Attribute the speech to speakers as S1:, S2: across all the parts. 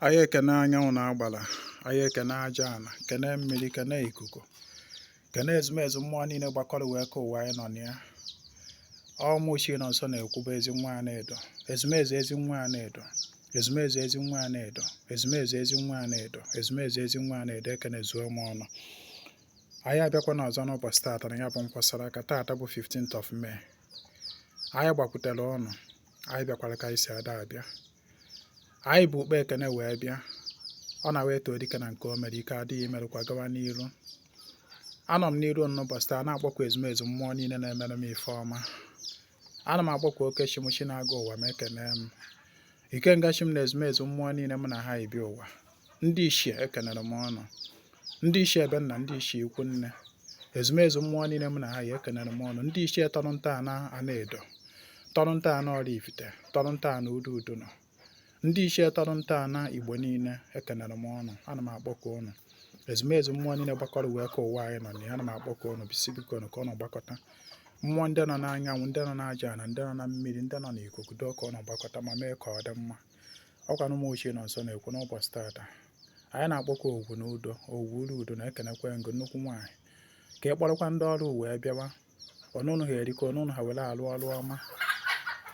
S1: Anyị ekene anyanwụ na agbala, anyị ekene aja ana, kene mmiri, kene ikuku, kene ezumezu mmụọ niile gbakọrọ wee ka ụwa anyị nọ na ya. Ọmụ chi nọ nso na-ekwube Ezinwa Anaedo, ezumezu Ezinwa Anaedo, ezumezu Ezinwa Anaedo, ezumezu Ezinwa Anaedo, ezumezu Ezinwa Anaedo. Ekene zuo m ọnụ. Anyị abịakwa n'ọzọ n'ụbọchị taata na ya bụ nkwasara aka. Taata bụ 15th of May. Anyị gbakwutere ọnụ, anyị bịakwara ka anyị si ada abịa. Anyị bụ ukpe ekene wee bịa. Ọ na wee too dike na nke o mere, ike adịghị imerụkwa gawa n'iru. Anọ m n'iru n'ụbọchị taa na-akpọkwa ezumezu mmụọ niile na-emere m ife ọma. Ana m akpọkwa oke chimuchi na-aga ụwa m, ekene m ikenga chi m na ezumezu mmụọ niile mụ na ha ebi ụwa. Ndị ichie, ekenere m ọnụ. Ndị ichie ebe nna, ndị ichie ikwu nne, ezumezu mmụọ niile mụ na ha yi, ekenere m ọnụ. Ndị ichie tọrọ ntọala Anaedo, tọrọ ntọala Oraifite, tọrọ ntọala udo udo nọ, ndị ichie tọrọ ntọala Igbo niile, ekenere m ọnụ. Ana m akpọkọ ụnụ, ezumezu mmụọ niile gbakọrọ wee ka ụwa anyị nọ na ya. Ana m akpọkọ ụnụ bisi, biko ka ụnụ gbakọta. Mmụọ ndị nọ n'anyanwụ, ndị nọ n'aja ala, ndị nọ na mmiri, ndị nọ n'ikuku, doo ka ụnụ gbakọta ma mee ka ọ dị mma. Ọkwa na ụmụ ochie nọ nso na-ekwu. N'ụbọchị taata, anyị na-akpọkọ ogwu na udo, ogwu uru udo na-ekenekwe ngụ nnukwu nwaanyị ka ị kpọrọkwa ndị ọrụ wee bịawa ọnụnụ ha erikọ ọnụnụ ha were arụ ọrụ ọma.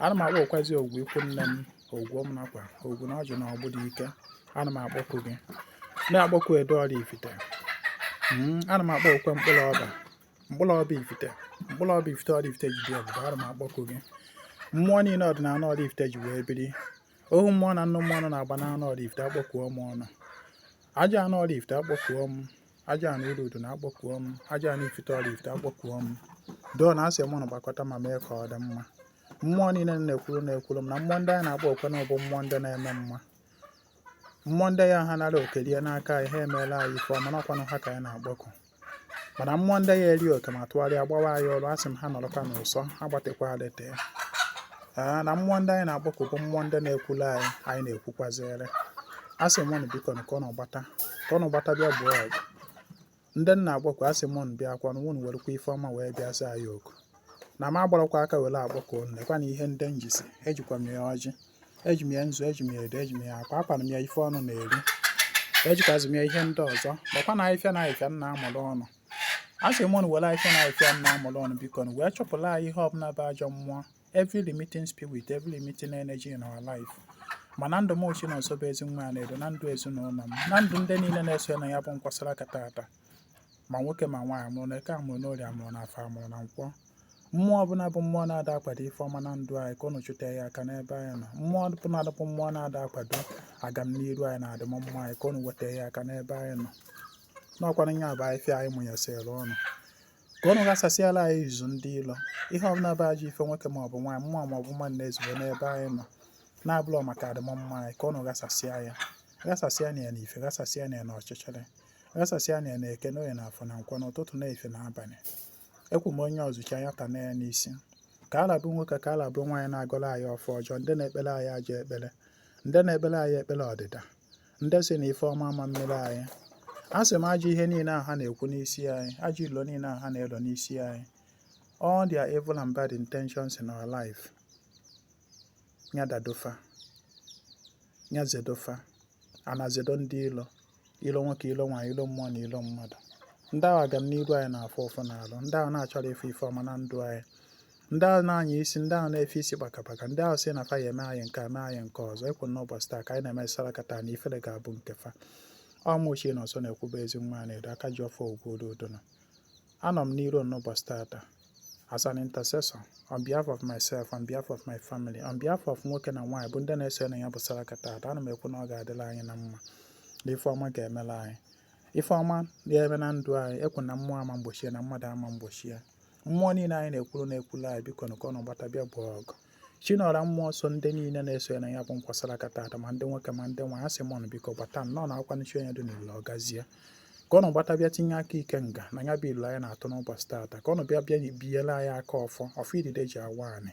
S1: Ana m akpọkwazi ogwu ikwu nne m, ogwu m nakwa ogwu na ọjị na ọgbụ dị ike. Ana m akpọku gị, na-akpọku Edo Oraifite. Ana m akpọ okwe mkpụrụ ọba, mkpụrụ ọba Ifite, mkpụrụ ọba Ifite Oraifite ji dị ebube. Ana m akpọku gị, mmụọ niile ọdịnala Oraifite ji wee biri, ohu mmụọ na nnu mmụọ nọ na-agba n'anụ Oraifite, akpọkuo m ọnụ. Aja anụ Oraifite, akpọkuo m. Aja anụ uru udo na-akpọkuo m. Aja anụ Ifite Oraifite, akpọkuo m. Doo na asị m na gbakọta ma mee ka ọ dị mma. Mmụọ niile na-ekwuru na-ekwuru m na mmụọ ndị anyị na-akpọ okwe na bụ mmụọ ndị na-eme mma, mmụọ ndị ya ha nara okerie n'aka anyị, ha emeela anyị ife ọma n'ọkwanụ ha ka anyị na-akpọku. Mana mmụọ ndị ya eri oke ma tụgharịa gbawa anyị ọrụ, asị m ha nọrọkwa n'ụsọ ha gbatekwa alete. Ee, na mmụọ ndị anyị na-akpọku bụ mmụọ ndị na-ekwulu anyị, anyị na-ekwukwazịrị. Asị m ụnụ biko ka ụnụ gbata, ka ụnụ gbata bịa gbuo ọgụ. Ndị nna akpọku, asị m ụnụ bịa kwanụ, ụnụ werekwa ife ọma wee bịa za anyị oku. Na m agbarakwa aka were akpọku ụnụ. Lekwa na ihe ndị njisi ejikwa m ya ọjị, eji m ya nzu, eji m ya edo, eji m ya akwa, akwana m ya ife ọnụ na-eri, ejikwazi m ya ihe ndị ọzọ. Makwa na ahịfịa na ahịfịa nna amụrụ ọnụ. Asị m ụnụ were ahịfịa na ahịfịa nna amụrụ ọnụ, biko nụ wee chọpụla anyị ihe ọbụla bụ ajọ mmụọ, every limiting spirit, every limiting energy in our life, ma na ndụ m ochi na nso bụ Ezinwa Anaedo, na ndụ ezinụlọ m, na ndụ ndị niile na-eso na ya bụ nkwasara aka taata, ma nwoke ma nwaanyị, amụrụ na eke, amụrụ n'orie, amụrụ na afọ, amụrụ na nkwọ. Mmụọ ọbụla bụ mmụọ na-ada akwado ife ọma na ndụ anyị, ka ụnụ chụta ya aka n'ebe anyị nọ. Mmụọ ọbụla bụ mmụọ na-ada akwado agam n'iru anyị na adịm mma anyị, ka ụnụ weta ya aka n'ebe anyị nọ. N'ọkwanụ ya bụ ahịfịa anyị mụnyesịrị ọnụ, ka ụnụ ghasasịala anyị izu ndị ilo. Ihe ọbụla bụ ajọ ife nwoke ma ọ bụ nwaanyị, mmụọ ma ọ bụ mmadụ na-ezube n'ebe anyị nọ na-abụrọ maka adịm mma anyị, ka ụnụ ghasasịa ya, ghasasịa na ya n'ife, ghasasịa na ya n'ọchịchịrị, ghasasịa na ya na eke, n'oye, na afọ, na nkwọ, n'ụtụtụ, na efe, na abalị. Ekwu m onye ọzụchi anya ta na ya n'isi, ka a labụ nwoke, ka a labụ nwaanyị na-agọrọ anyị ọfọ ọjọọ, ndị na-ekpere anyị ajọ ekpere, ndị na-ekpere anyị ekpere ọdịda, ndị si na ife ọma ama mmiri anyị. A sị m ajọ ihe niile ahụ ha na-ekwu n'isi anyị, ajọ ilo niile ahụ ha na-elo n'isi anyị, all their evil and bad intentions in our life, ya dadofa, ya zedofa, ana zedo ndị ilo, ilo nwoke, ilo nwaanyị, ilo mmụọ na ilo mmadụ, ndị ahụ agam n'iru anyị na-afụ ụfụ n'alụ, ndị ahụ na-achọrọ ife ife ọma na ndụ anyị, ndị ahụ na-anya isi, ndị ahụ na-efe isi kpakapaka, ndị ahụ si na fa ya eme anyị nke a, mee anyị nke ọzọ. Ekwu n'ụbọchị taa ka anyị na-eme sarakata na ifere ga-abụ nke fa. Ọmụ ochie nọ nso na-ekwube Ezinwa Anaedo, aka ji ọfọ ogwu udo nọ. Anọ m n'iru n'ụbọchị taata as an intercessor on behalf of myself, on behalf of my family, on behalf of nwoke na nwaanyị bụ ndị na-eso na ya bụ saraka taata. Ana m ekwu na ọ ga-adịla anyị na mma, na ife ọma ga-emela anyị, ife ọma ga-eme na ndụ anyị. Ekwu na mmụọ ama mgbochie, na mmadụ ama mgbochie. Mmụọ niile anyị na-ekwuru na-ekwulu anyị, biko ka ọ gbata bịa gbaa ọgụ. Chinọra mmụọ so ndị niile na-eso na ya bụ nkwasara aka taata, ma ndị nwoke ma ndị nwaanyị, asị m biko gbata nnọọ na akwa nchi onye dị n'ilo ọ gazie, ka ọnụ gbata bịa tinye aka ike nga na ya bụ ilu anyị na-atụ n'ụbọchị taata, ka ọnụ bịa bịa binyere anyị aka ọfọ, ọfọ idide ji awa anị,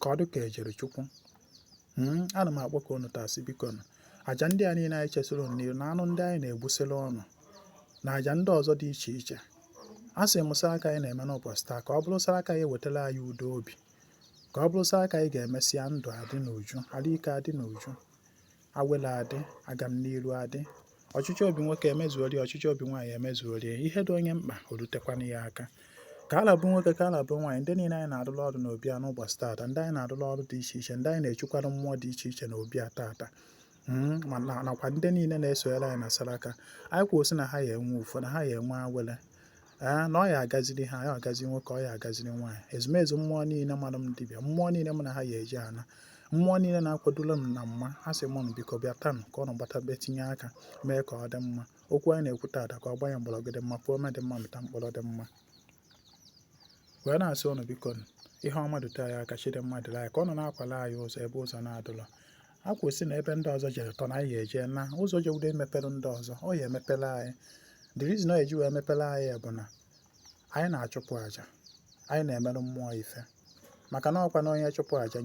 S1: ka ọ dị ka ejere Chukwu. Ana m akpọ ka unu taa sị biko nụ, aja ndị a niile anyị chesịrị unu n'iru, na anụ ndị anyị na-egbusịrị ọnụ, na aja ndị ọzọ dị iche iche, a sị m saraka anyị na-eme n'ụbọchị taa, ka ọ bụrụ saraka anyị ewetara anyị udo obi, ka ọ bụrụ saraka anyị ga-emesịa ndụ adị n'uju, arụ ike adị n'uju. Awele adị, agam n'iru adị. Ọchịchọ obi nwoke emezuori, ọchịchọ obi nwaanyị emezuori. Ihe dị onye mkpa o rutekwana ya aka. Ka ala bụ nwoke, ka ala bụ nwaanyị, ndị niile anyị na-arụrụ ọrụ n'obi a n'ụbọchị taata, ndị anyị na-arụrụ ọrụ dị iche iche, ndị anyị na-echukwara mmụọ dị iche iche n'obi a taata, ma nakwa ndị niile na-esonyere anyị na saraka anyị, kwuo sị na ha ya enwe ụfọdụ, ha ya enwe awele, ee, na ọ ya agaziri ha, ya agazi nwoke, ọ ya agaziri nwaanyị. Ezumezu mmụọ niile mara m dibịa, mmụọ niile mụ na ha ya eji ana, mmụọ niile na-akwadola m na mma ha, sị mụnụ biko bịa tanụ ka ọ nọ gbatabe tinye aka mee ka ọ dị mma. Okwu anyị na-ekwu taata, ka ọ gbanye mgbọrọgwụ dị mma, pụọ ome dị mma, mịta mkpụrụ dị mma. Wee na-asị ụnụ biko, ihe ọma dute anyị aka, chi dị mma dịrị anyị, ka ọ nọ na-akwala anyị ụzọ ebe ụzọ na-adụlọ. A kwụsị na ebe ndị ọzọ jere tọ na anyị eje na ụzọ jewudo emepere ndị ọzọ, ọ ya emepere anyị. The reason ọ eji wee mepere anyị bụ na anyị na-achụpụ àjà, anyị na-emerụ mmụọ ife, maka na ọkwa na onye chụpụ àjà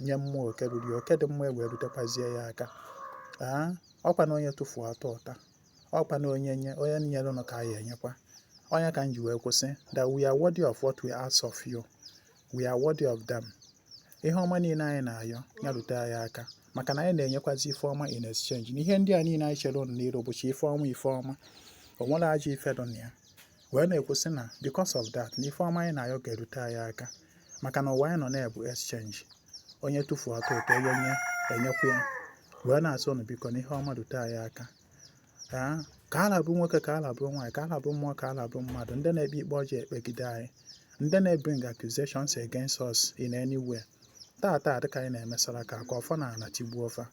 S1: nye mmụọ oke ruru ya, oke dị mma wee rutekwazie ya aka. Ee, ọkwa na onye tụfuo atọ ụta, ọkwa na onye nye, onye nyere ụnụ ka anyị enyekwa. Onye ka m ji wee kwụsị that we are worthy of what we ask of you, we are worthy of them. Ihe ọma niile anyị na-ayọ ya rute anyị aka, maka na anyị na-enyekwazi ife ọma in exchange. Na ihe ndị a niile anyị chere ụnụ n'iru bụcha ife ọma, ife ọma, o nwere ajọ ife dị na ya. Wee na-ekwusị na because of that, na ife ọma anyị na-ayọ ga-erute anyị aka, maka na ụwa anyị nọ na-ebu exchange. Onye tụfuo atọ ụtọ, onye nye enyekwa ya. Wee na-asị ụnụ biko, na ihe ọma rute anyị aka. Ee, ka ala bụ nwoke, ka ala bụ nwaanyị, ka ala bụ mmụọ, ka ala bụ mmadụ, ndị na-ekpe ikpe ọjọọ ekpegide anyị, ndị na-ebring accusations against us in any way taa, dịka anyị na-emesara ka ọfọ na ana tigbuo fa,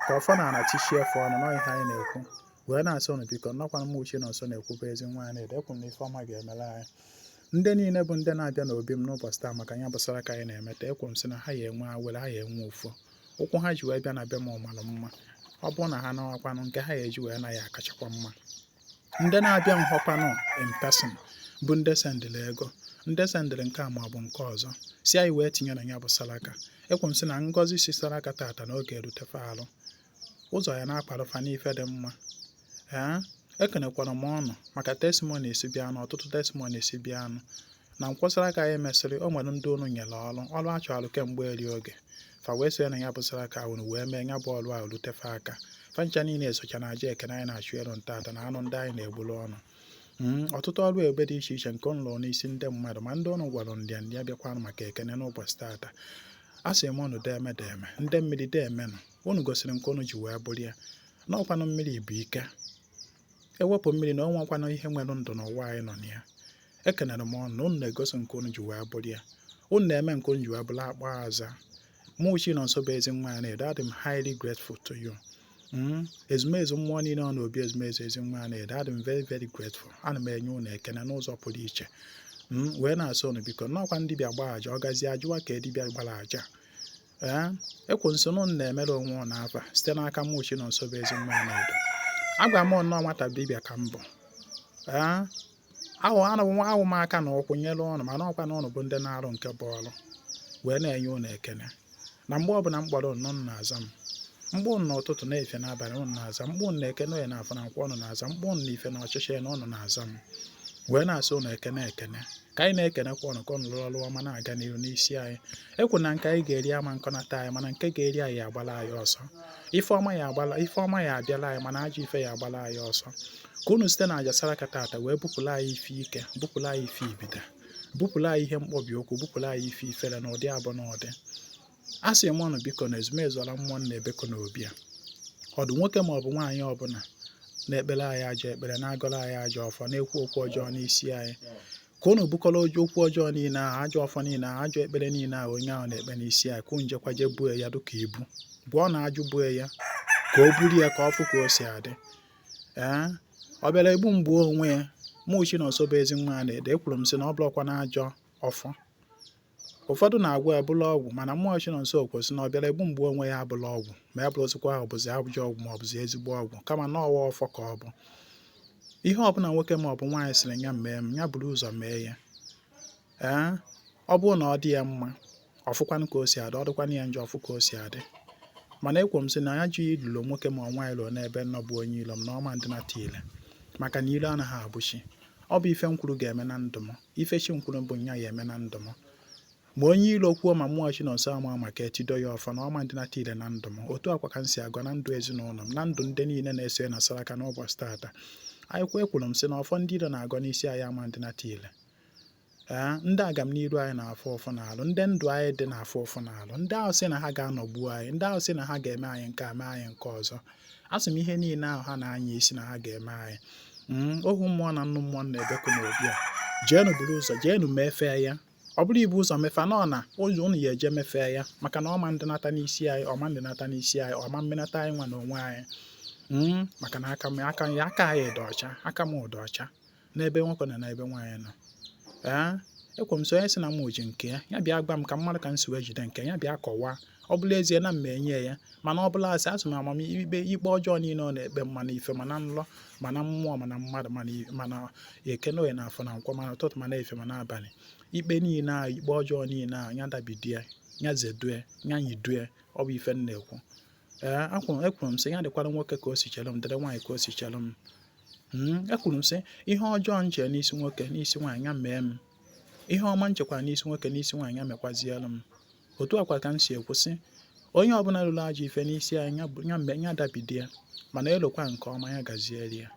S1: ka ọfọ na ana tichie fọ ọnụ nọ. Ihe anyị na-ekwu wee na-asị ụnụ biko, nnọkwa m uche na nso na-ekwube ezi nwaanyị na-ede ekwu m na ife ọma ga-emere anyị. Ndị niile bụ ndị na-abịa n'obi m n'ụbọchị taa maka ya gbasara ka anyị na-emeta, ekwu m sị na ha ya enwe awere, ha ya enwe ụfọ. Ụkwụ ha ji wee bịa na be m mara mma. Ọ bụrụ na ha nawakwanụ nke ha ya eji wee na ya akachakwa mma. Ndị na-abịa nhọkwanụ in person bụ ndị sendịrị ego, ndị sendịrị nke a ma ọ bụ nke ọzọ si anyị wee tinye na ya bụ saraka, ekwu m sị na ngọzi si saraka tata na oge erutefe arụ ụzọ ya na-akparụfa n'ife dị mma. Ee, ekenekwara m ọnụ maka testimony esi bịanụ, ọtụtụ testimony esi bịanụ na nkwụsịrị aka anyị mesịrị. O nwere ndị unu nyere ọrụ, ọrụ a chọrọ kemgbe eri oge fa wee sonye na ya bụ saraka unu wee mee ya bụ ọrụ ahụ rutefe aka. Fa ncha niile esocha na aja ekene anyị na-achụ elu ntata na anụ ndị anyị na-egburu ọnụ. Ọtụtụ ọrụ ebube dị iche iche nke ụnụ lụrụ n'isi ndị mmadụ, ma ndị ụnụ gwara ndịa bịakwanụ maka ekene n'ụbọchị tata, a sị m ụnụ deeme deeme, ndị mmiri deemenụ. Unu gosiri nke unu ji wee bụrụ ya n'ọkwanụ mmiri bụ ike. Ewepụ mmiri na o nwekwanụ ihe nwere ndụ n'ụwa anyị nọ na ya. Ekenere m ọnụ na unu na-egosi nke unu ji wee bụrụ ya, unu na-eme nke unu ji wee bụrụ akpọ aza. Mụ chi nọ nso bụ ezi nwa ya na-edo, adị m highly grateful to you. Ezumezu mmụọ niile ọ n'obi ezumezu ezi nwa ya na-edo, adị m very very grateful. Ana m enye unu ekene n'ụzọ pụrụ iche. Wee na-asị unu biko, nnọọkwa ndị bịa gbaa aja, ọ gazie ajụwa ka edibịa gbara aja. Ee, ekwu nso na unu na-emere onwe unu afa site n'aka mụ chi nọ nso bụ ezi nwa ya na-edo. Agwa m nnọọ nwata dibịa ka m bụ. Ee, ahụ ahụ m aka na ụkwụ nyere ụnụ, mana ọkwa na ụnụ bụ ndị na-arụ nke bụ ọrụ. Wee na-enye ụnụ ekene na mgbe ọbụla m kpọrọ ụnụ, ụnụ na-aza m. Mkpụ ụnụ n'ụtụtụ na-efe n'abalị, ụnụ na-aza mkpụ ụnụ. Na-ekene onye na-afọ na nkwọ, ụnụ na-aza mkpụ ụnụ. Na ife na ọchịchị na ụnụ na-aza m. Wee na-asị ụnụ ekene, ekene ka anyị na-ekenekwa ụnụ, ka ụnụ rụọ ọrụ ọma na-aga n'ihu n'isi anyị. Ekwu na nke anyị ga-eri ama nkọnata anyị, mana nke ga-eri anyị agbala anyị ọsọ. Ife ọma ya agbala, ife ọma ya abịala anyị, mana ajọ ife ya agbala anyị ọsọ. Ka unu site na aja saraka tata wee bupụrụ anyị ife ike, bupụrụ anyị ife ibida, bupụrụ anyị ihe mkpọbi okwu, bupụrụ anyị ife ifere na ụdị abụ na ụdị. A sị m ụnụ biko, na ezumezu ọla mmụọ na-ebekọ n'obi a, ọdụ nwoke ma ọ bụ nwaanyị ọbụla na-ekpere anyị ajọ ekpere, na-agọrọ anyị ajọ ọfọ, na-ekwu okwu ọjọọ n'isi anyị, ka unu bukọrọ okwu ọjọọ niile ahụ, ajọ ọfọ niile ahụ, ajọ ekpere niile ahụ onye ahụ na-ekpe n'isi anyị, ka unu jekwa je buo ya dịka ibu bụọ na ajụ buo ya, ka o buru ya, ka ọ fụ ka o si adị. Ee, ọ bịara egbu mgbu onwe ya. Mụ chi na nso bụ ezi nwa a na-ede, ekwuru m sị na ọ bụrụkwa na ajọ ọfọ ụfọdụ na-agwọ ya bụla ọgwụ, mana mmụọ chi nọ nso kwesị na ọ bịara egbu mgbu onwe ya abụla ọgwụ, ma ya bụrụzikwa ahụ bụzi ajọ ọgwụ ma ọ bụzi ezigbo ọgwụ, kama na ọwa ọfọ ka ọ bụ. Ihe ọbụla nwoke ma ọ bụ nwaanyị sịrị ya mee m, ya buru ụzọ mee ya. Ee, ọ bụrụ na ọ dị ya mma, ọfụkwanụ ka o si adị, ọ dịkwanụ ya njọ, ọfụ ka o si adị. Mana ekwu m sị na ya ji ilulo nwoke ma ọ nwaanyị lụrụ n'ebe nnọ bụ onye ilo m na ọma ndịnata ile, maka na ilo anaghị abụchi. Ọ bụ ife m kwuru ga-eme na ndụ m, ife chi m kwuru bụ nya ya eme na ndụ m. Ma onye iro kwuo ma mmụọ chi nọ nso ama maka etido ya ọfọ na ọma ndịnata ile na ndụ m. Otu akwa ka m si agọ na ndụ ezinụlọ m, na ndụ ndị niile na-eso na saraka n'ụbọchị taata. Anyị kwa ekwuru m sị na ọfọ ndị iro na-agọ n'isi anyị ama ndịnata ile. Ee, ndị agamniru anyị na-afụ ụfụ n'alụ, ndị ndụ anyị dị na-afụ ụfụ n'alụ, ndị ahụ sị na ha ga-anọgbuo anyị, ndị ahụ sị na ha ga-eme anyị nke a, mee anyị nke ọzọ. A sị m ihe niile ahụ ha na-anya isi na ha ga-eme anyị, ohu mmụọ na nnụ mmụọ na-ebekụ n'obi a, jeenu buru ụzọ jeenu mefee ya. Ọ bụrụ ibu ụzọ mefe nọ na ụzọ unu ya eje mefee ya, maka na ọma ndịnata n'isi anyị, ọma ndịnata n'isi anyị, ọma mmenata anyị nwa na onwe anyị, maka na aka m aka ya aka anyị dị ọcha, aka m dị ọcha n'ebe nwoke na n'ebe nwaanyị nọ. Ee, ekwe m sị onye sị na m ji nke ya, ya bịa gwa m ka mmadụ ka m si wee jide nke ya, bịa kọwaa. Ọ bụla ezie na mma enye ya, mana ọ bụla asị asị m amamikpe ikpe ọjọọ niile ọ na-ekpe, mma na ife, mana nlọ, mana mmụọ, mana mmadụ, mana eke na oye na afọ na nkwọ, mana ụtụtụ, mana efe, mana abalị, ikpe niile ahụ, ikpe ọjọọ niile ahụ, ya dabidie, ya zedue, ya nyidue. Ọ bụ ife m na-ekwu. Ee, ekwuru m sị ya dịkwara nwoke ka o si chere m, dịrị nwaanyị ka o si chere m. Ekwuru m sị ihe ọjọọ m chere n'isi nwoke, n'isi nwaanyị, ya mee m. Ihe ọma m chekwara n'isi nwoke, n'isi nwaanyị, ya mekwazielu m. Otu akwa ka m si ekwu sị onye ọbụla lụrụ ajọ ife n'isi anyị, ya dabidie, mana elokwa nke ọma, ya gaziere ya.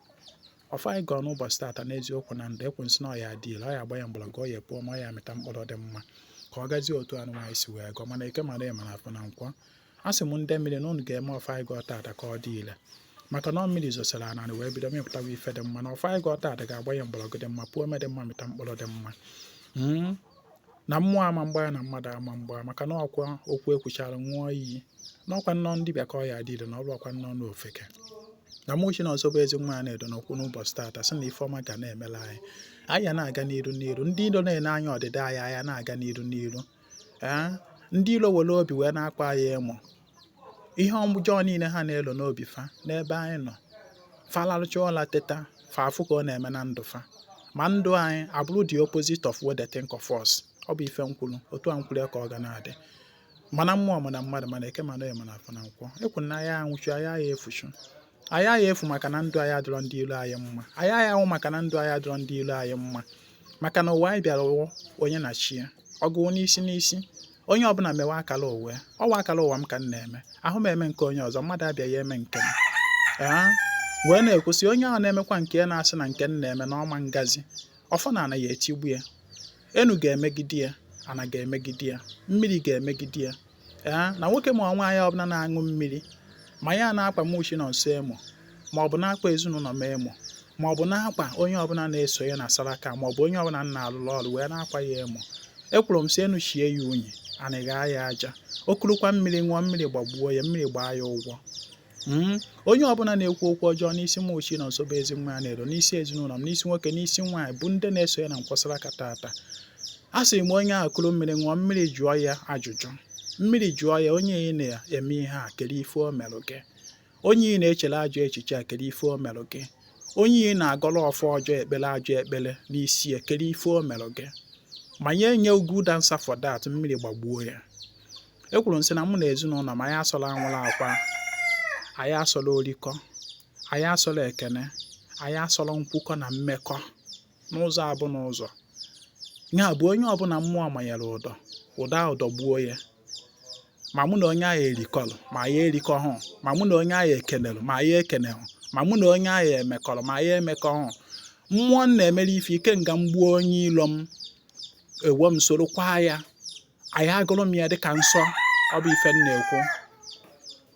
S1: Ọfọ anyị gọọ n'ụbọchị taata n'eziokwu na ndụ, ekwu nsị na ọ ya adị ile, ọ ya agba ya mgbọrọgwụ, ọ ya epu ọma, ọ ya amịta mkpụrụ dị mma, ka ọ gazie otu anụ nwaanyị si wee gọọ, mana eke, mana ị mana afọ na nkwọ. A sị m ndị mmiri na unu ga-eme ọfọ anyị gọọ taata ka ọ dị ile, maka na ọ mmiri zosara ananị wee bido mịpụtawa ife dị mma, na ọfọ anyị gọọ taata ga-agba ya mgbọrọgwụ dị mma, pụọ ome dị mma, mịta mkpụrụ dị mma. Na mmụọ ama mgba ya, na mmadụ ama mgba, maka na ọkwa okwu ekwuchara ṅụọ iyi n'ọkwa nnọọ ndị bịa ka ọ ya adị ile, na ọ bụ ọkwa nnọọ n'ofeke na mụ chi na ọzọ bụ ezi nwa ya na-edo n'okwu n'ụbọchị taata, sị na ife ọma ga na-emela anyị, anyị ya na-aga n'iru n'iru. Ndị iro na-ene anya ọdịda anyị, anyị na-aga n'iru n'iru. Ee, ndị iro were obi wee na-akpa anyị emo, ihe ọjọọ niile ha na-elo n'obi fa n'ebe anyị nọ, fa larụcha ụla teta, fa afụ ka ọ na-eme na ndụ fa, ma ndụ anyị abụrụ the opposite of what they think of us. Ọ bụ ife nkwulu otu a nkwulu ya ka ọ ga na-adị, mana mmụọ, mana mmadụ, mana eke, mana oye, mana afọ na nkwọ. Ekwu na anyị anwụchu, anyị agha efuchu, anyị agha efu, maka na ndụ anyị adịrọ ndị ilo anyị mma. Anyị agha anwụ maka na ndụ anyị adịrọ ndị ilo anyị mma, maka na ụwa anyị bịara ụwụ onye na chi ya ọgụwụ n'isi n'isi. Onye ọbụla mewe akara ụwa ya, ọwa akara ụwa m ka m na-eme, ahụ m eme nke onye ọzọ, mmadụ abịaghị eme nke m. Ee, wee na-ekwusị onye ahụ na-emekwa nke ya na-asị na nke m na-eme na ọma ngazi ọfọ na ana ya etigbu ya, enu ga-emegide ya, ana ga-emegide ya, mmiri ga-emegide ya. Ee, na nwoke ma nwaanyị ọbụla na-aṅụ mmiri ma ya na-akpa m uchi nọ nso emo, ma ọ bụ na-akpa ezinụlọ m emo, ma ọ bụ na-akpa onye ọbụla na-eso ya na saraka, ma ọ bụ onye ọbụla m na-alụrụ ọrụ wee na-akwa ya emo, ekwuru m sị enu chie ya unyi, anị ghaa ya aja, o kurukwa mmiri ṅụọ, mmiri gbagbuo ya, mmiri gbaa ya ụgwọ. Onye ọbụla na-ekwu okwu ọjọọ n'isi m uchi nọ nso bụ ezi nwa ya na-ero, n'isi ezinụlọ m, n'isi nwoke, n'isi nwaanyị bụ ndị na-eso ya na nkwasara aka taata, a sị m onye ahụ kuru mmiri ṅụọ, mmiri jụọ ya ajụjụ, mmiri jụọ ya, onye ị na-eme ihe a, kedu ife o merụ gị? Onye ị na-echere ajọ echiche a, kedu ife o merụ gị? Onye ị na-agọrọ ọfọ ọjọọ, ekpere ajọ ekpere n'isi ya, kedu ife o merụ gị? Ma nye nye good answer for that, mmiri gbagbuo ya. Ekwuru m sị na mụ na ezinụlọ m, anyị asọla anwụrụ akwa, anyị asọla orikọ, anyị asọla ekene, anyị asọla nkwukọ na mmekọ n'ụzọ abụ n'ụzọ ya bụ onye ọbụla mmụọ manyere ụdọ, ụdọ ahụ dọgbuo ya. Ma mụ na onye ahụ erikọrọ, ma ya erikọ hụ, ma mụ na onye ahụ ekenelụ, ma ya ekenehụ, ma mụ na onye ahụ emekọrọ, ma ya emekọ hụ, mmụọ m na-emere ife ike nga m gbuo onye ilo m, ewo m soro kwa ya, anyị agụrụ m ya dịka nsọ. Ọ bụ ife m na-ekwu.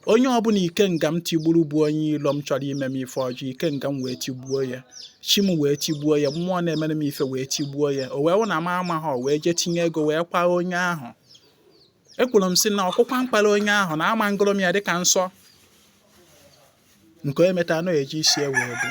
S1: Onye ọbụla ike nga m tigburu bụ onye ilo m chọrọ ime m ife ọjọọ, ike nga m wee tigbuo ya, chi m wee tigbuo ya, mmụọ na-emere m ife wee tigbuo ya, o wee wụ na m amaghọ wee jee tinye ego wee kwa onye ahụ, ekwuru m sị na ọkwụkwa mkpara onye ahụ na ama ngụrụ m ya dịka nsọ nke onye meta anụ eji isi wee bụ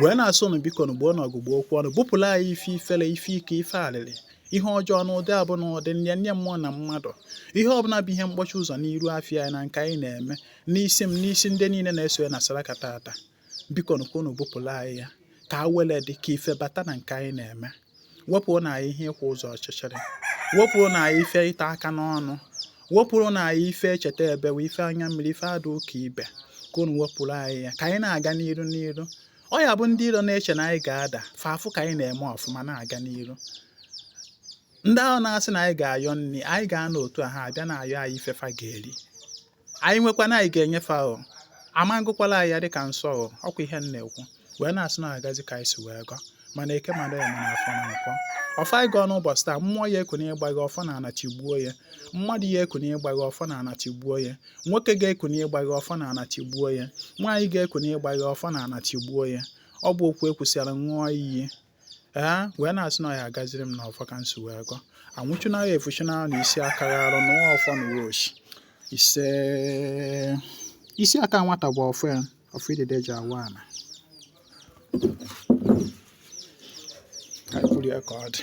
S1: wee na-asụ unu, biko nụ gboo n'ọgụ gboo okwu ọnụ, bupụrụ anyị ife ifere, ife ike, ife alịrị, ihe ọjọọ n'ụdị abụ na ụdị nye nye mmụọ na mmadụ, ihe ọbụla bụ ihe mkpọchi ụzọ n'iru afịa anyị na nke anyị na-eme, n'isi m, n'isi ndị niile na-eso ya na saraka tata, biko nụ ka unu bupụrụ anyị ya, ka awele dị ka ife bata na nke anyị na-eme. Wepụrụ na anyị ihe ịkwụ ụzọ ọchịchịrị, wepụrụ na anyị ife ịta aka n'ọnụ, wepụrụ na anyị ife echeta ebewe, ife anya mmiri, ife ada ụka ibe, ka unu wepụrụ anyị ya, ka anyị na-aga n'iru n'iru. Ọ ya bụ ndị iro na-eche na anyị ga-ada, fa afụ ka anyị na-eme ọfụma na-aga n'iru. Ndị ahụ na-asị na anyị ga-ayọ nri, anyị ga-anọ otu a, ha abịa na-ayọ anyị ife fa ga-eri. Anyị nwekwana, anyị ga-enyefe ahụ ama ngụkwala anyị ya dịka nsọ. O ọkwa ihe m na-ekwu wee na-asị na agazi ka anyị si wee gọọ, mana eke mara ya, mana afọ na nkwọ. Ọfọ anyị gọọ n'ụbọchị taa, mmụọ ya eku n'ịgba gị ọfọ na ana tigbuo ya, mmadụ ya eku n'ịgba gị ọfọ na ana tigbuo ya, nwoke ga-eku n'ịgba gị ọfọ na ana tigbuo ya, nwaanyị ga-eku n'ịgba gị ọfọ na ana tigbuo ya. Ọ bụ okwu ekwusịara ṅụọ iyi ee wee na-asị na ọ ya agaziri m n'ọfọ ka m si wee gọọ. Anwụchuna ya, efuchuna na isi aka ya arụ na ọfọ na uwe oshi ise isi aka nwata bụ ọfọ ya, ọfọ idide ji awa ana. Ka anyị kwuru ya ka ọ dị.